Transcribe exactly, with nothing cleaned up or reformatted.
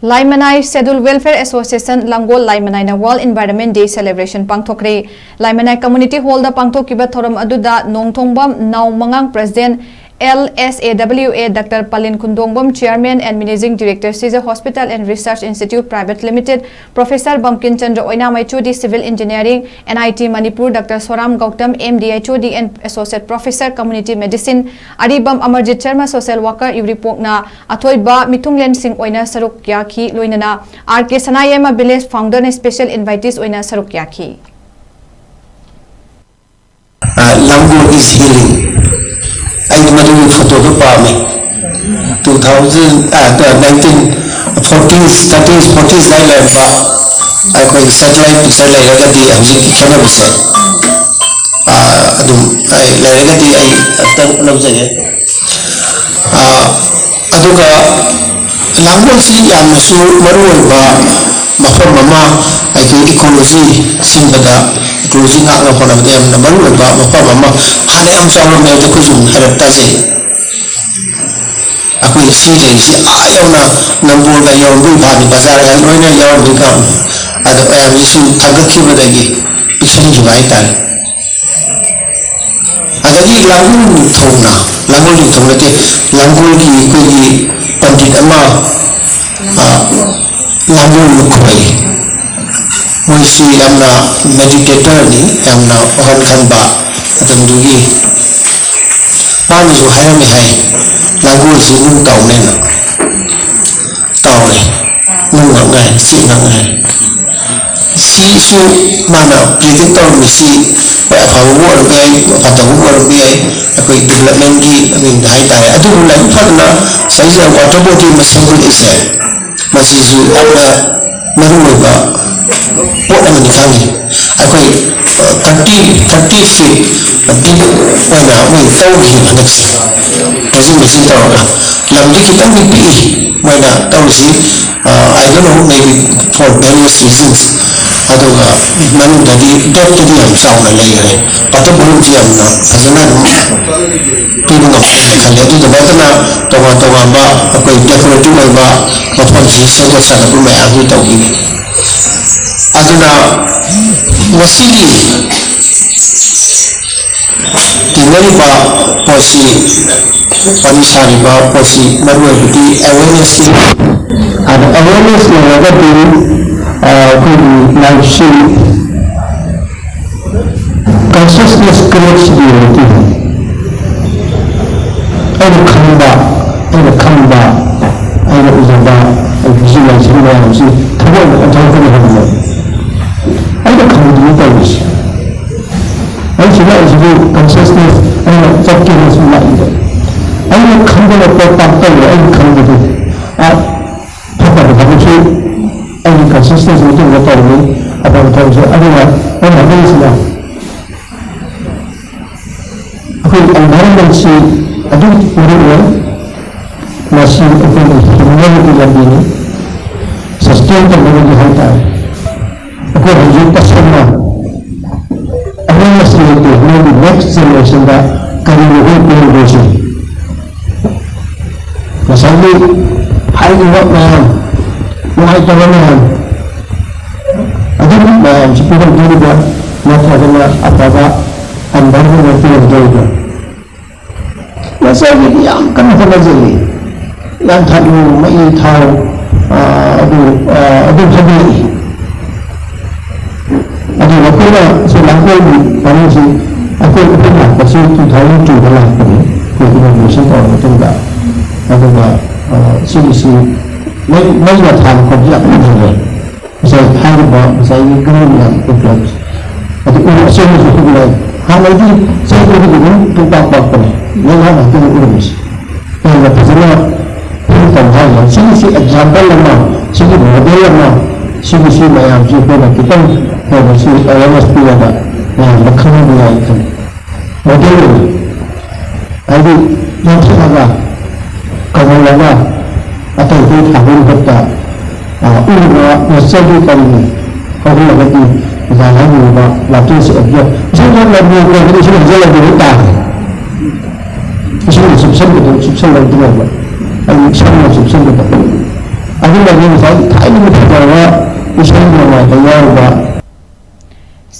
ꯂꯥꯏꯃꯅꯥꯏ Scheduled Welfare Association ꯂꯥꯡꯒꯣꯜ ꯂꯥꯏꯃꯅꯥꯏꯅ World Environment Day celebration ꯄꯥꯡꯊꯣꯛꯈ꯭ꯔꯦ꯫ ꯂꯥꯏꯃꯅꯥꯏ Community Hall ꯗ ꯄꯥꯡꯊꯣꯛꯈꯤꯕ ꯊꯧꯔꯝ ꯑꯗꯨꯗ ꯅꯣꯡꯊꯣꯡꯕꯝ ꯅꯥꯎꯃꯉꯥꯡ President, L S A W A Doctor ꯄꯂꯤꯟ ꯈꯨꯟꯗꯣꯡꯕꯝ Chairman and Managing Director, Caesar Hospital and Research Institute Private Limited, Professor ꯕꯝꯀꯤꯟ Chandra Oinam H O D Civil Engineering, N I T Manipur, Doctor ꯁꯣꯔꯥꯝ Gautam, M D, H O D and Associate Professor, Community Medicine, Aribam Amarjeet Sharma, Social Worker, ꯎꯔꯤꯄꯣꯛꯅ ꯑꯊꯣꯏꯕ ꯃꯤꯊꯨꯡꯂꯦꯟꯁꯤꯡ ꯑꯣꯏꯅ ꯁꯔꯨꯛ ꯌꯥꯈꯤ꯫ ꯂꯣꯏꯅꯅ R K ꯁꯅꯥꯌꯥꯏꯃ Village Founder ꯅ special invitees ꯑꯣꯏꯅ ꯁꯔꯨꯛ ꯌꯥꯈꯤ꯫ Uh, Langol is healing. ꯑꯩ ꯃꯗꯨꯒꯤ ꯐꯣꯇꯣꯗꯨ ꯄꯥꯝꯃꯤ꯫ Two thousand, uh, nineteen forties, thirties, forties ꯗ ꯂꯩꯔꯝꯕ ꯑꯩꯈꯣꯏꯒꯤ satellite picture ꯂꯩꯔꯒꯗꯤ ꯍꯧꯖꯤꯛ ꯈꯦꯠꯅꯕꯁꯦ ꯑꯗꯨꯝ ꯑꯩ ꯂꯩꯔꯒꯗꯤ ꯑꯩ ꯑꯝꯇꯪ ꯂꯧꯖꯒꯦ꯫ ꯑꯗꯨꯒ ꯂꯥꯡꯒꯣꯜꯁꯤ ꯌꯥꯝꯅꯁꯨ ꯃꯔꯨꯑꯣꯏꯕ ꯃꯐꯝ ꯑꯃ, ꯑꯩꯈꯣꯏ ꯏꯀꯣꯂꯣꯖꯤ ꯁꯤꯟꯕꯗ, ꯏꯀꯣꯂꯣꯖꯤ ꯉꯥꯛꯅ ꯍꯣꯠꯅꯕꯗ ꯌꯥꯝꯅ ꯃꯔꯨꯑꯣꯏꯕ ꯃꯐꯝ ꯑꯃ꯫ ꯍꯥꯟꯅ ꯌꯥꯝ ꯆꯥꯎꯔꯝꯃꯦ, ꯑꯗꯣ ꯑꯩꯈꯣꯏꯁꯨ ꯑꯗꯨꯝ ꯍꯥꯏꯔꯞ ꯇꯥꯖꯩ꯫ ꯑꯩꯈꯣꯏ ꯁꯤ ꯂꯩꯔꯤꯁꯤ ꯑꯥ ꯌꯧꯅ ꯅꯝꯕꯣꯜꯒ ꯌꯧꯔꯝꯕꯩ ꯐꯥꯅꯤ, ꯕꯖꯥꯔꯒ ꯂꯣꯏꯅ ꯌꯧꯔꯝꯕꯩ ꯐꯥꯅꯤ꯫ ꯑꯗꯣ ꯃꯌꯥꯝꯁꯤꯁꯨ ꯊꯥꯒꯠꯈꯤꯕꯗꯒꯤ ꯄꯤꯛꯁꯤꯟꯈꯤꯕ ꯍꯥꯏꯇꯥꯔꯦ꯫ ꯑꯗꯒꯤ ꯂꯥꯡꯒꯣꯜ ꯅꯤꯡꯊꯧꯅ, ꯂꯥꯡꯒꯣꯜ ꯅꯤꯡꯊꯧ ꯅꯠꯇꯦ, ꯂꯥꯡꯒꯣꯜꯒꯤ ꯑꯩꯈꯣꯏꯒꯤ ꯄꯟꯗꯤꯠ ꯑꯃ, ꯑ, ꯂꯥꯡꯒꯣꯜ ꯂꯨꯈꯣꯏ, ꯃꯣꯏꯁꯤ ꯌꯥꯝꯅ meditator ꯅꯤ, ꯌꯥꯝꯅ ꯋꯥꯈꯜ ꯈꯟꯕ꯫ ꯑꯗꯨꯗꯨꯒꯤ ꯃꯥꯅꯁꯨ ꯍꯥꯏꯔꯝꯃꯤ ꯍꯥꯏ, ꯂꯥꯡꯒꯣꯜꯁꯤ ꯅꯨꯡ ꯇꯥꯎꯅꯦꯅ꯫ ꯇꯥꯎꯔꯦ, ꯅꯨꯡ ꯉꯥꯛ ꯉꯥꯏ, ꯆꯤꯡ ꯉꯥꯛ ꯉꯥꯏ꯫ ꯁꯤꯁꯨ ꯃꯥꯅ predict ꯇꯧꯔꯝꯃꯤꯁꯤ ꯍꯣꯏ, ꯑꯐꯕꯕꯨ ꯑꯣꯏꯔꯝꯕ ꯌꯥꯏ, ꯐꯠꯇꯕꯕꯨ ꯑꯣꯏꯔꯝꯕ ꯌꯥꯏ, ꯑꯩꯈꯣꯏ development ꯀꯤ ꯃꯃꯤꯡꯗ ꯍꯥꯏꯇꯥꯔꯦ꯫ ꯑꯗꯨꯕꯨ ꯂꯥꯏꯕꯛ ꯐꯗꯅ ꯁꯤꯗꯩꯁꯤꯗ water body ꯑꯃ ꯁꯦꯝꯒꯠꯂꯛꯏꯁꯦ, ꯃꯁꯤꯁꯨ ꯌꯥꯝꯅ ꯃꯔꯨꯑꯣꯏꯕ ꯄꯣꯠ ꯑꯃꯅꯤ ꯈꯪꯉꯤ꯫ ꯑꯩꯈꯣꯏ thirty, thirty feet deep ꯑꯣꯏꯅ ꯑꯩꯈꯣꯏ ꯇꯧꯈꯤꯕ ꯍꯟꯗꯛꯁꯦ, washing machine ꯇꯧꯔꯒ꯫ ꯂꯝꯗꯤ ꯈꯤꯇꯪꯗꯤ ꯄꯤꯛꯏ ꯃꯣꯏꯅ ꯇꯧꯔꯤꯁꯤ꯫ I don't know, maybe for various reasons꯫ ꯑꯗꯨꯒ ꯃꯅꯨꯡꯗꯗꯤ ꯒꯦꯞꯇꯨꯗꯤ ꯌꯥꯝ ꯆꯥꯎꯅ ꯂꯩꯈ꯭ꯔꯦ꯫ ꯄꯥꯊꯣꯛ ꯐꯝꯗꯤ ꯌꯥꯝꯅ ꯐꯖꯅ ꯑꯗꯨꯝ ꯄꯤꯕ ꯉꯝꯃꯦꯅ ꯈꯜꯂꯦ꯫ ꯑꯗꯨꯗꯨ ꯅꯠꯇꯅ ꯇꯣꯉꯥꯟ ꯇꯣꯉꯥꯟꯕ ꯑꯩꯈꯣꯏ ꯗꯦꯀꯣꯔꯦꯇꯤꯚ ꯑꯣꯏꯕ ꯃꯐꯝꯁꯤ ꯁꯦꯝꯒꯠ ꯁꯥꯒꯠꯄ ꯃꯌꯥꯝꯁꯨ ꯇꯧꯕꯤꯔꯤ꯫ ꯑꯗꯨꯅ ꯉꯁꯤꯒꯤ ꯇꯤꯟꯅꯔꯤꯕ ꯄꯣꯠꯁꯤ, ꯋꯥꯔꯤ ꯁꯥꯔꯤꯕ ꯄꯣꯠꯁꯤ ꯃꯔꯨꯑꯣꯏꯕꯗꯤ ꯑꯦꯋꯦꯔꯅꯦꯁꯅꯤ꯫ ꯑꯗ ꯑꯦꯋꯦꯔꯅꯦꯁ ꯂꯩꯔꯒꯗꯤ, ꯑ, ꯑꯩꯈꯣꯏꯒꯤ ꯂꯥꯏꯐꯁꯤ ꯀꯟꯁꯤꯌꯁꯅꯦꯁ ꯀ꯭ꯔꯤꯌꯦꯠꯁ ꯔꯤꯌꯦꯂꯤꯇꯤ꯫ ꯑꯩꯅ ꯈꯪꯕ, ꯑꯩꯅ ꯈꯪꯕ, ꯑꯩꯅ ꯎꯖꯕ, ꯑꯩ ꯚꯤꯖꯨꯋꯦꯂꯥꯏꯖꯦꯁꯟ ꯃꯌꯥꯝꯁꯤ ꯊꯃꯣꯏꯅ ꯑꯣꯟꯊꯣꯛꯄꯅꯤ ꯍꯥꯏꯕꯅꯦ꯫ ꯑꯩꯅ ꯈꯪꯕꯗꯨꯅꯤ ꯇꯧꯔꯤꯁꯦ꯫ ꯑꯩ ꯁꯤꯗ ꯑꯩꯁꯤꯕꯨ ꯀꯟꯁꯤꯌꯁꯅꯦꯁ ꯑꯩꯅ ꯆꯠꯀꯦꯅ ꯁꯨꯝ ꯂꯥꯛꯏꯕ꯫ ꯑꯩꯅ ꯈꯪꯗꯕ ꯄꯣꯠ ꯄꯥꯛ ꯇꯧꯔꯦ, ꯑꯩꯅ ꯈꯪꯕꯗꯤ꯫ ꯑ, ꯐꯠꯇꯕ ꯊꯕꯛꯁꯨ ꯑꯩꯒꯤ ꯀꯟꯁꯤꯌꯁꯅꯦꯁ ꯃꯇꯨꯡꯗ ꯇꯧꯔꯤ, ꯑꯐꯕ ꯊꯕꯛꯁꯨ꯫ ꯑꯗꯨꯒ ꯑꯩꯅ ꯍꯥꯏꯅꯤꯡꯉꯤꯁꯤꯅ, ꯑꯩꯈꯣꯏ ꯑꯦꯟꯚꯥꯏꯔꯟꯃꯦꯟꯁꯤ ꯑꯗꯨꯛꯀꯤ ꯃꯔꯨ ꯑꯣꯏ꯫ ꯃꯁꯤ ꯑꯩꯈꯣꯏꯒꯤ ꯍꯤꯡꯅꯕꯒꯤ ꯂꯝꯕꯤꯅꯤ, ꯁꯁꯇꯦꯟ ꯇꯧꯅꯕꯒꯤ ꯍꯥꯏꯇꯥꯔꯦ꯫ ꯑꯩꯈꯣꯏ ꯍꯧꯖꯤꯛ ꯇꯁꯦꯡꯅ ꯑꯦꯋꯦꯔꯅꯦꯁ ꯂꯩꯇꯦ, ꯅꯣꯏꯒꯤ ꯅꯦꯛꯁ ꯖꯦꯅꯦꯔꯦꯁꯟꯗ ꯀꯔꯤꯅꯣ ꯑꯩꯈꯣꯏ ꯄꯤꯔꯝꯗꯣꯏꯁꯦ? ꯉꯁꯥꯏꯒꯤ ꯍꯥꯏꯔꯤꯕ ꯃꯌꯥꯝ, ꯅꯨꯡꯉꯥꯏꯇꯕ ꯃꯌꯥꯝ, ꯑꯗꯨꯒꯤ ꯃꯌꯥꯝꯁꯤ ꯄꯤꯔꯝꯗꯣꯔꯤꯕ꯭ꯔꯥ? ꯅꯠꯇ꯭ꯔꯒꯅ ꯑꯐꯕ ꯑꯦꯟꯚꯥꯏꯔꯟꯃꯦꯟ ꯄꯤꯔꯝꯗꯣꯔꯤꯕ꯭ꯔꯥ? ꯉꯁꯥꯏꯒꯤꯗꯤ ꯌꯥꯝ ꯀꯟꯅ ꯍꯣꯠꯅꯖꯩ꯫ ꯌꯥꯝ ꯊꯥꯗꯨ ꯃꯩ ꯊꯥꯎ, ꯑ, ꯑꯗꯨ, ꯑ, ꯑꯗꯨ ꯍꯥꯏꯕꯤꯔꯛꯏ꯫ ꯑꯗꯨ ꯑꯩꯈꯣꯏꯅ ꯁꯤ ꯂꯥꯡꯒꯣꯜꯒꯤ ꯃꯃꯤꯡꯁꯤ ꯑꯩꯈꯣꯏ, ꯑꯩꯈꯣꯏ ꯂꯥꯛꯄꯁꯤ two thousand two ꯗ ꯂꯥꯛꯄꯅꯤ, ꯑꯩꯈꯣꯏ inauguration ꯇꯧꯔ ꯃꯇꯨꯡꯗ꯫ ꯑꯗꯨꯒ, ꯑ, ꯁꯤꯒꯤꯁꯤ ꯃꯩ, ꯃꯩꯅ ꯊꯥꯕ ꯈꯣꯠꯄ ꯌꯥꯝ ꯐꯖꯔꯦ꯫ ꯉꯁꯥꯏ ꯍꯥꯏꯔꯤꯕ ꯉꯁꯥꯏꯒꯤ ꯒ꯭ꯔꯤꯟ ꯃꯌꯥꯝ ꯎꯠꯄ, ꯑꯗꯨ ꯎ ꯑꯁꯦꯡꯕꯁꯨ ꯎꯠꯂꯦ꯫ ꯍꯥꯟꯅꯗꯤ ꯆꯍꯤ ꯈꯨꯗꯤꯡꯒꯤ ꯑꯗꯨꯝ ꯄꯨꯡꯄꯥꯛ ꯄꯥꯛꯄꯅꯦ, ꯂꯩꯉꯥꯛ ꯉꯥꯛꯇꯅꯤ ꯎꯔꯝꯃꯤꯁꯦ꯫ ꯌꯥꯝꯅ ꯐꯖꯅ ꯐꯤꯜ ꯇꯧꯕ ꯍꯥꯏꯕ ꯁꯤꯒꯤꯁꯤ ꯑꯦꯛꯖꯥꯝꯄꯜ ꯑꯃ, ꯁꯤꯒꯤ ꯃꯣꯗꯦꯜ ꯑꯃ, ꯁꯤꯒꯤꯁꯤ ꯃꯌꯥꯝꯁꯤ ꯑꯩꯈꯣꯏꯅ ꯈꯤꯇꯪ ꯍꯦꯟꯅꯁꯨ ꯑꯦꯋꯦꯔꯅꯦꯁ ꯄꯤꯔꯒ ꯃꯌꯥꯝꯗ ꯈꯪꯍꯟꯕ ꯌꯥꯏ ꯈꯜꯂꯤ꯫ ꯃꯣꯗꯦꯜ ꯑꯣꯏꯅ ꯍꯥꯏꯗꯤ ꯌꯥꯟꯊꯠꯂꯒ, ꯀꯪꯍꯜꯂꯒ, ꯑꯇꯩ ꯑꯇꯩ ꯊꯥꯕꯒꯤ ꯃꯍꯨꯠꯇ, ꯑ, ꯎꯔꯤꯕ ꯅꯦꯆꯔꯒꯤ ꯀꯔꯤꯅꯤ, ꯍꯧꯔꯛꯂꯒꯗꯤ ꯑꯣꯖꯥ ꯍꯥꯏꯕꯤꯔꯤꯕ ꯂꯥꯇꯣꯟꯁꯦ ꯑꯦꯕꯖꯣꯔꯕ, ꯏꯁꯤꯡ ꯌꯥꯝꯅ ꯂꯨꯈ꯭ꯔꯒꯗꯤ ꯏꯁꯤꯡ ꯍꯩꯖꯤꯜꯂꯧꯕꯗ ꯇꯥꯔꯦ꯫ ꯏꯁꯤꯡ ꯆꯨꯞꯁꯟꯕꯗꯣ ꯆꯨꯞꯁꯜꯍꯧꯗ꯭ꯔꯦꯕ꯫ ꯑꯩ ꯏꯁꯥꯅ ꯆꯨꯞꯁꯟꯕꯗꯣ꯫ ꯑꯗꯨꯅꯅꯤ ꯉꯁꯥꯏ ꯊꯥꯏꯅꯒꯤ ꯐꯖꯔꯕ ꯏꯁꯩ ꯅꯣꯡꯃꯥꯏꯗ ꯌꯥꯎꯔꯤꯕ